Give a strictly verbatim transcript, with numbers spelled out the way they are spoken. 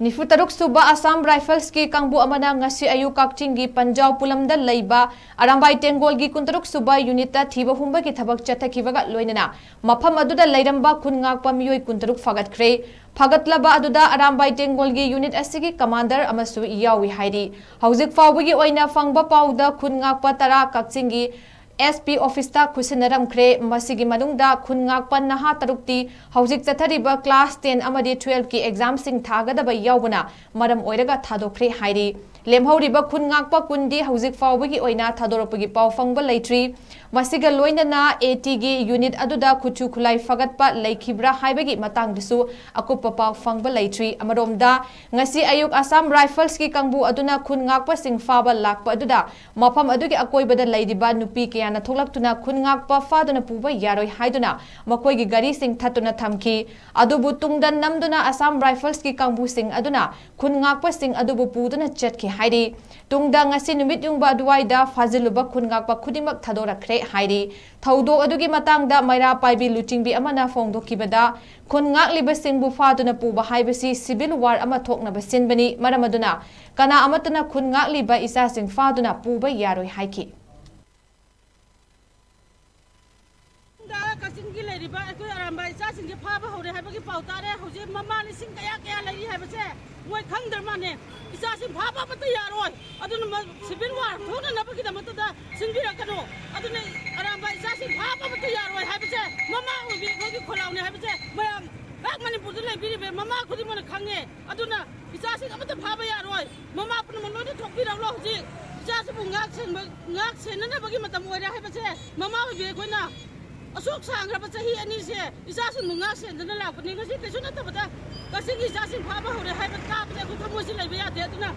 ꯅꯤꯐꯨ ꯇꯔꯨꯛ ꯁꯨꯕ ꯑꯁꯥꯝ ꯔꯥꯏꯐꯜꯁꯀꯤ ꯀꯥꯡꯕꯨ ꯑꯃꯅ ꯉꯁꯤ ꯑꯌꯨꯛ ꯀꯛꯆꯤꯡꯒꯤ ꯄꯟꯖꯥꯎ ꯄꯨꯂꯝꯗ ꯂꯩꯕ ꯑꯔꯥꯝꯕꯥꯏ ꯇꯦꯡꯒꯣꯜꯒꯤ ꯀꯨꯟꯇꯔꯨꯛ ꯁꯨꯕ ꯌꯨꯅꯤꯠꯇ ꯊꯤꯕ ꯍꯨꯝꯕꯒꯤ ꯊꯕꯛ ꯆꯠꯊꯈꯤꯕꯒ ꯂꯣꯏꯅꯅ ꯃꯐꯝ ꯑꯗꯨꯗ ꯂꯩꯔꯝꯕ ꯈꯨꯟ ꯉꯥꯛꯄ ꯃꯤꯑꯣꯏ ꯀꯨꯟꯇꯔꯨꯛ ꯐꯥꯒꯠꯈ꯭ꯔꯦ꯫ ꯐꯥꯒꯠꯂꯕ ꯑꯗꯨꯗ ꯑꯔꯥꯝꯕꯥꯏ ꯇꯦꯡꯒꯣꯜꯒꯤ ꯌꯨꯅꯤꯠ ꯑꯁꯤꯒꯤ ꯀꯃꯥꯟꯗꯔ ꯑꯃꯁꯨ ꯌꯥꯎꯏ ꯍꯥꯏꯔꯤ꯫ ꯍꯧꯖꯤꯛ ꯐꯥꯎꯕꯒꯤ ꯑꯣꯏꯅ ꯐꯪꯕ ꯄꯥꯎꯗ ꯈꯨꯟ ꯉꯥꯛꯄ ꯇꯔꯥ ꯀꯛꯆꯤꯡꯒꯤ ꯑꯦꯁ ꯄꯤ ꯑꯣꯐꯤꯁꯇ ꯈꯨꯠꯁꯤꯟꯅꯔꯝꯈ꯭ꯔꯦ꯫ ꯃꯁꯤꯒꯤ ꯃꯅꯨꯡꯗ ꯈꯨꯟ ꯉꯥꯛꯄ ꯅꯍꯥ ꯇꯔꯨꯛꯇꯤ ꯍꯧꯖꯤꯛ ꯆꯠꯊꯔꯤꯕ ꯀ꯭ꯂꯥꯁ ꯇꯦꯟ ꯑꯃꯗꯤ ꯇꯨꯋꯦꯜꯐꯀꯤ ꯑꯦꯛꯖꯥꯝꯁꯤꯡ ꯊꯥꯒꯗꯕ ꯌꯥꯎꯕꯅ ꯃꯔꯝ ꯑꯣꯏꯔꯒ ꯊꯥꯗꯣꯛꯈ꯭ꯔꯦ ꯍꯥꯏꯔꯤ꯫ ꯂꯦꯝꯍꯧꯔꯤꯕ ꯈꯨꯟ ꯉꯥꯛꯄ ꯀꯨꯟꯗꯤ ꯍꯧꯖꯤꯛ ꯐꯥꯎꯕꯒꯤ ꯑꯣꯏꯅ ꯊꯥꯗꯣꯔꯛꯄꯒꯤ ꯄꯥꯎ ꯐꯪꯕ ꯂꯩꯇ꯭ꯔꯤ꯫ ꯃꯁꯤꯒ ꯂꯣꯏꯅꯅ ꯑꯦ ꯇꯤꯒꯤ ꯌꯨꯅꯤꯠ ꯑꯗꯨꯗ ꯈꯨꯠꯁꯨ ꯈꯨꯠꯂꯥꯏ ꯐꯒꯠꯄ ꯂꯩꯈꯤꯕ꯭ꯔꯥ ꯍꯥꯏꯕꯒꯤ ꯃꯇꯥꯡꯗꯁꯨ ꯑꯀꯨꯞꯄ ꯄꯥꯎ ꯐꯪꯕ ꯂꯩꯇ꯭ꯔꯤ꯫ ꯑꯃꯔꯣꯝꯗ, ꯉꯁꯤ ꯑꯌꯨꯛ ꯑꯁꯥꯝ ꯔꯥꯏꯐꯜꯁꯀꯤ ꯀꯥꯡꯕꯨ ꯑꯗꯨꯅ ꯈꯨꯟ ꯉꯥꯛꯄꯁꯤꯡ ꯐꯥꯕ ꯂꯥꯛꯄ ꯑꯗꯨꯗ ꯃꯐꯝ ꯑꯗꯨꯒꯤ ꯑꯀꯣꯏꯕꯗ ꯂꯩꯔꯤꯕ ꯅꯨꯄꯤ ꯀꯌꯥꯅ ꯊꯣꯛꯂꯛꯇꯨꯅ ꯈꯨꯟ ꯉꯥꯛꯄ ꯐꯥꯗꯨꯅ ꯄꯨꯕ ꯌꯥꯔꯣꯏ ꯍꯥꯏꯗꯨꯅ ꯃꯈꯣꯏꯒꯤ ꯒꯥꯔꯤꯁꯤꯡ ꯊꯠꯇꯨꯅ ꯊꯝꯈꯤ꯫ ꯑꯗꯨꯕꯨ ꯇꯨꯡꯗ ꯅꯝꯗꯨꯅ ꯑꯁꯥꯝ ꯔꯥꯏꯐꯜꯁꯀꯤ ꯀꯥꯡꯕꯨꯁꯤꯡ ꯑꯗꯨꯅ ꯈꯨꯟ ꯉꯥꯛꯄꯁꯤꯡ ꯑꯗꯨꯕꯨ ꯄꯨꯗꯨꯅ ꯆꯠꯈꯤ ꯍꯥꯏꯔꯤ꯫ ꯇꯨꯡꯗ ꯉꯁꯤ ꯅꯨꯃꯤꯠ ꯌꯨꯡꯕ ꯑꯗꯨꯋꯥꯏꯗ ꯐꯥꯖꯤꯜꯂꯨꯕ ꯈꯨꯟ ꯉꯥꯛꯄ ꯈꯨꯗꯤꯡꯃꯛ ꯊꯥꯗꯣꯔꯛꯈ꯭ꯔꯦ ꯍꯥꯏꯔꯤ꯫ ꯊꯧꯗꯣꯛ ꯑꯗꯨꯒꯤ ꯃꯇꯥꯡꯗ ꯃꯩꯔꯥ ꯄꯥꯏꯕꯤ ꯂꯨꯆꯤꯡꯕꯤ ꯑꯃꯅ ꯐꯣꯡꯗꯣꯛꯈꯤꯕꯗ, ꯈꯨꯟ ꯉꯥꯛꯂꯤꯕꯁꯤꯡꯕꯨ ꯐꯥꯗꯨꯅ ꯄꯨꯕ ꯍꯥꯏꯕꯁꯤ ꯁꯤꯚꯤꯜ ꯋꯥꯔ ꯑꯃ ꯊꯣꯛꯅꯕ ꯁꯤꯟꯕꯅꯤ, ꯃꯔꯝ ꯑꯗꯨꯅ ꯀꯅꯥ ꯑꯃꯠꯇꯅ ꯈꯨꯟ ꯉꯥꯛꯂꯤꯕ ꯏꯆꯥꯁꯤꯡ ꯐꯥꯗꯨꯅ ꯄꯨꯕ ꯌꯥꯔꯣꯏ ꯍꯥꯏꯈꯤ꯫ ꯀꯛꯆꯤꯡꯒꯤ ꯂꯩꯔꯤꯕ ꯑꯩꯈꯣꯏ ꯑꯔꯥꯝꯕꯥꯏ ꯏꯆꯥꯁꯤꯡꯁꯦ ꯐꯥꯕ ꯍꯧꯔꯦ ꯍꯥꯏꯕꯒꯤ ꯄꯥꯎ ꯇꯥꯔꯦ꯫ ꯍꯧꯖꯤꯛ ꯃꯃꯥ ꯂꯤꯁꯤꯡ ꯀꯌꯥ ꯀꯌꯥ ꯂꯩꯔꯤ ꯍꯥꯏꯕꯁꯦ ꯃꯣꯏ ꯈꯪꯗ꯭ꯔ ꯃꯥꯜꯂꯦ꯫ ꯏꯆꯥꯁꯤꯡ ꯐꯥꯕ ꯑꯃꯠꯇ ꯌꯥꯔꯣꯏ꯫ ꯑꯗꯨꯅ ꯃ-, ꯁꯤꯚꯤꯜ ꯋꯥꯔ ꯊꯣꯛꯅꯅꯕꯒꯤꯗꯃꯛꯇꯗ ꯁꯤꯟꯕꯤꯔꯛꯀꯅꯨ꯫ ꯑꯗꯨꯅ ꯑꯔꯥꯝꯕꯥꯏ ꯏꯆꯥꯁꯤꯡ ꯐꯥꯕ ꯑꯃꯠꯇ ꯌꯥꯔꯣꯏ ꯍꯥꯏꯕꯁꯦ ꯃꯃꯥ ꯑꯣꯏꯕꯤ ꯑꯩꯈꯣꯏꯒꯤ ꯈꯣꯜꯂꯥꯎꯅꯤ ꯍꯥꯏꯕꯁꯦ ꯃꯌꯥꯝ ꯂꯩꯕꯥꯛ ꯃꯅꯤꯄꯨꯔꯗ ꯂꯩꯕꯤꯔꯤꯕ ꯃꯃꯥ ꯈꯨꯗꯤꯡꯃꯛꯅ ꯈꯪꯉꯦ꯫ ꯑꯗꯨꯅ ꯏꯆꯥꯁꯤꯡ ꯑꯃꯠꯇ ꯐꯥꯕ ꯌꯥꯔꯣꯏ꯫ ꯃꯃꯥ ꯄꯨꯝꯅꯃꯛ ꯂꯣꯏꯅ ꯊꯣꯛꯄꯤꯔꯛꯂꯣ꯫ ꯍꯧꯖꯤꯛ ꯏꯆꯥꯁꯤꯕꯨ ꯉꯥꯛ ꯁꯦꯟꯕ, ꯉꯥꯛ ꯁꯦꯟꯅꯅꯕꯒꯤ ꯃꯇꯝ ꯑꯣꯏꯔꯦ ꯍꯥꯏꯕꯁꯦ ꯃꯃꯥ ꯑꯣꯏꯕꯤ ꯑꯩꯈꯣꯏꯅ ꯑꯁꯨꯛ ꯁꯥꯡꯈ꯭ꯔꯕ ꯆꯍꯤ ꯑꯅꯤꯁꯦ ꯏꯆꯥꯁꯤꯡꯕꯨ ꯉꯥꯛ ꯁꯦꯟꯗꯨꯅ ꯂꯥꯛꯄꯅꯤ꯫ ꯉꯁꯤ ꯀꯩꯁꯨ ꯅꯠꯇꯕꯗ ꯀꯛꯆꯤꯡꯒꯤ ꯏꯆꯥꯁꯤꯡ ꯐꯥꯕ ꯍꯧꯔꯦ ꯍꯥꯏꯕ ꯇꯥꯕꯗ ꯑꯩꯈꯣꯏ ꯊꯃꯣꯏꯁꯤ ꯂꯩꯕ ꯌꯥꯗꯦ꯫ ꯑꯗꯨꯅ